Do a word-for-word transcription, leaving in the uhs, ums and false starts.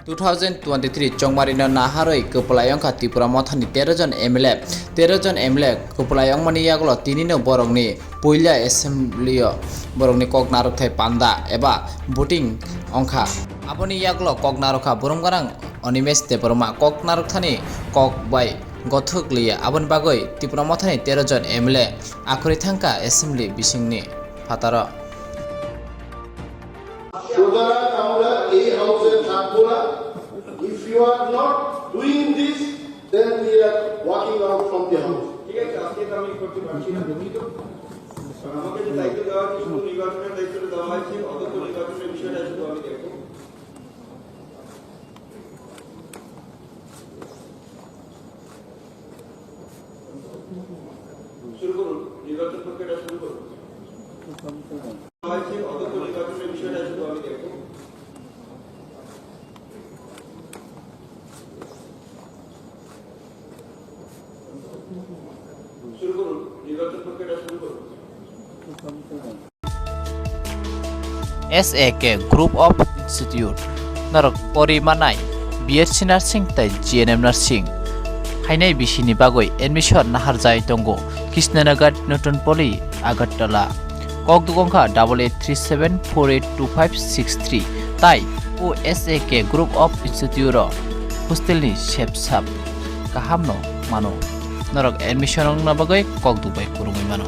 Two thousand twenty-three chongmarino naharwi kwplai wngkha Tipra Mothani tero jon M L A. Tero jon M L A kwplai wngmani yagulo tinino borokni puila assembly-o borokni kok narwkthai panda eba voting wngkha. Aboni yagulo kok narwkha Burum Gwnang Animesh Debbarma, kok narwkthani kok bai gothok liya. Aboni bagwi Tipra Mothani tero jon M L A akhurwi thangkha assembly bisingni phataro. সুতরাং আমরা এই হাউসে থাকবো না। If you are not doing this, then we are walking out from the house. ঠিক আছে, আজকে তো আমি করতে পারছি না, দুঃখিত। কারণ আমাকে যে দায়িত্ব দেওয়া হয়েছে, শুধু নির্বাচনের দায়িত্বটা দেওয়া হয়েছে, অন্তত নির্বাচনের বিষয়টা শুধু আমি দেখবো। শুরু করুন, নির্বাচন প্রক্রিয়াটা শুরু করুন। হয়েছে, অন্তত নির্বাচনের বিষয়টা শুধু আমি দেখবো। শুরু করুন, নির্বাচন প্রক্রিয়াটা শুরু করুন। S A K Group of Institute norok pori manai B S C Nursing tei G N M Nursing hainai bisini bagwi admission nahar jai tongo Krishnanagar, Nutun Poli, Agartala. Kok dugong kha double eight three seven four eight two five six three tai o S A K Group of Institute o hostel ni sep sap kaham no mano. Norok admission wngna bagwi kok dubai kwrwngwi mano.